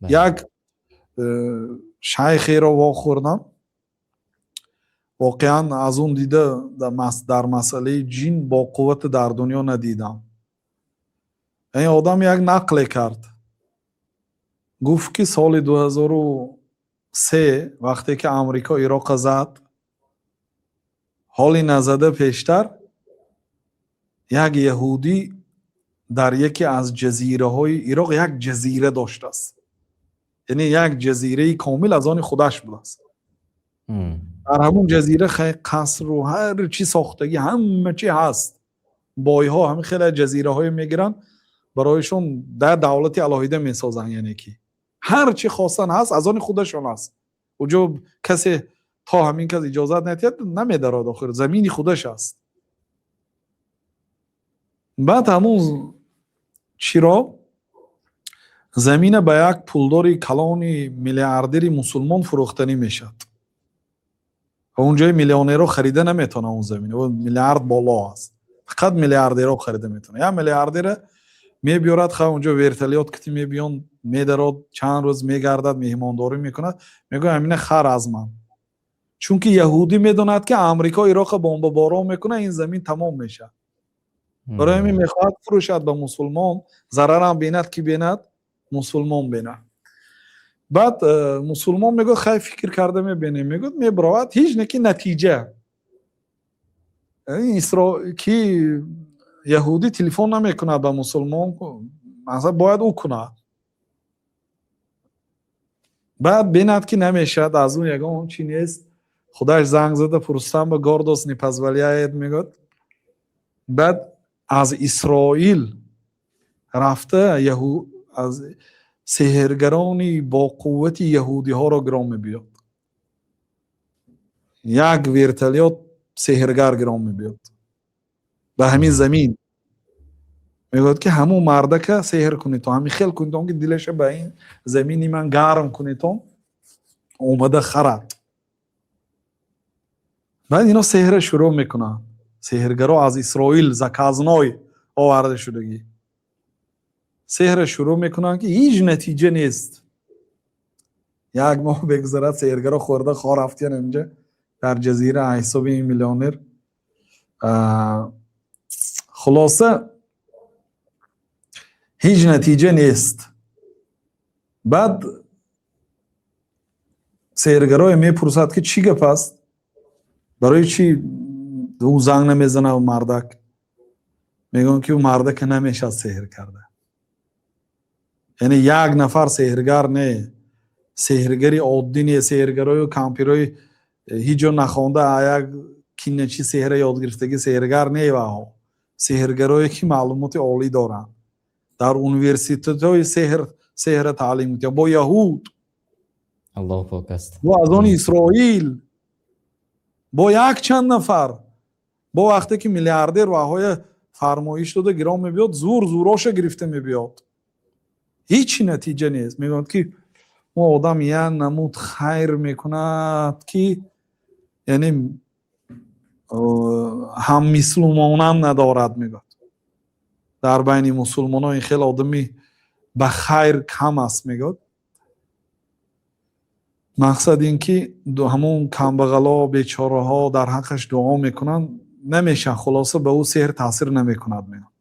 Як шайхеро вохӯрдам, воқеан аз он дида дар масъалаи ҷин бо қуввати дар дунё надидам. Ин одам як нақле кард, гуфт, ки соли 2003, вақте ки Амрико Ироқа зад, ҳоли назада пештар як яҳудӣ дар яке аз ҷазираҳои Ироқ як ҷазира доштааст, яъне як ҷазираи комил аз они худаш будааст. Дар ҳамун ҷазира қасру ҳар чӣ сохтагӣ, ҳама чӣ ҳаст. Бойҳо ҳамин хеле ҷазираҳое мегиранд, бароишон дар давлати алоҳида месозанд, яъне ки ҳар чӣ хостан ҳаст, аз они худашон аст. Уҷо касе то ҳамин кас иҷозат надиҳад, намедарод, охир замини худаш аст. Баъд ҳамун чиро, замина, ба як пулдори калони миллиардери мусулмон фурӯхтанӣ мешавад. Онҷои миллионерҳо харида наметавонад он замин, миллиард боло аст, фақат миллиардерҳо харида метавонад. Як миллиардера мебиёрад, ха, онҷо вертолёт кити мебиён, медарод, чанд рӯз мегардад, меҳмондорӣ мекунад, мегӯяд: «Ҳамина хар аз ман». Чунки яҳудӣ медонад, ки Амрико Ироқа бомбаборон мекунад, ин замин тамом мешавад. Барои ҳамин мехоҳад фурӯшад ба мусулмон, зарарам бинад, ки бинад, мусулмон бинад. Баъд мусулмон мегӯяд: «Хай, фикр карда мебинем», мегӯяд. Мебаровад, ҳеҷ не ки натиҷа. Ки яҳудӣ телефон намекунад ба мусулмон, масалан, бояд ӯ кунад. Баъд бинад, ки намешавад, аз ӯ ягон чи нест, худаш занг зада пурсам ба гордость не позволяет, мегӯяд. Баъд аз Исроил рафта аз сеҳргарони бо қуввати яҳудиҳоро гирон мебиёд, як вертолёт сеҳргар гирон мебиёд ба ҳамин замин. Мегӯяд, ки ҳамун мардака сеҳр кунедтон, ҳамин хел кунедтон, ки дилаша ба ин замини ман гарм кунедтон, омада харад. Баъд ино сеҳра шурӯъ мекунанд. Сеҳргаро аз Исроил заказной оварда шудагӣ сеҳра шурӯъ мекунанд, ки ҳеҷ натиҷа нест. Як моҳ бегузарад, сеҳргаро хӯрда хо рафтиян инҷа дар ҷазира ҳисоби ин миллионер. Хулоса, ҳеҷ натиҷа нест. Баъд сеҳргарое мепурсад, ки чӣ гап аст, барои чӣ ӯ занг намезанад мардак? Мегӯянд, ки ӯ мардака намешавад сеҳр карда, яъне як нафар сеҳргар не, сеҳргари оддӣ не, сеҳргарою кампирои ҳеҷ ҷо нахонда, як киначи сеҳра ёд гирифтагӣ сеҳргар не, ваҳо сеҳргарое ки маълумоти олӣ доранд, дар университетҳои сеҳр сеҳра таълим медиҳанд, бо яҳуд. Аллоҳ пок аст. Бо аз они Исроил, бо якчанд нафар, бо вақте ки миллиардер ваҳоя фармоиш дода гирон мебиёд, зур зуроша гирифта мебиёд, ҳеҷ натиҷа нест. Мегӯянд, ки мо одам як намуд хайр мекунад, ки яъне ҳаммислумонам надорад, мегӯяд. Дар байни мусулмонон ин хел одами ба хайр кам аст, мегӯяд. Мақсад ин ки ҳамон камбағало, бечораҳо дар ҳаққаш дуо мекунанд, намешавад. Хулоса, ба ӯ сеҳр таъсир намекунад, мегӯяд.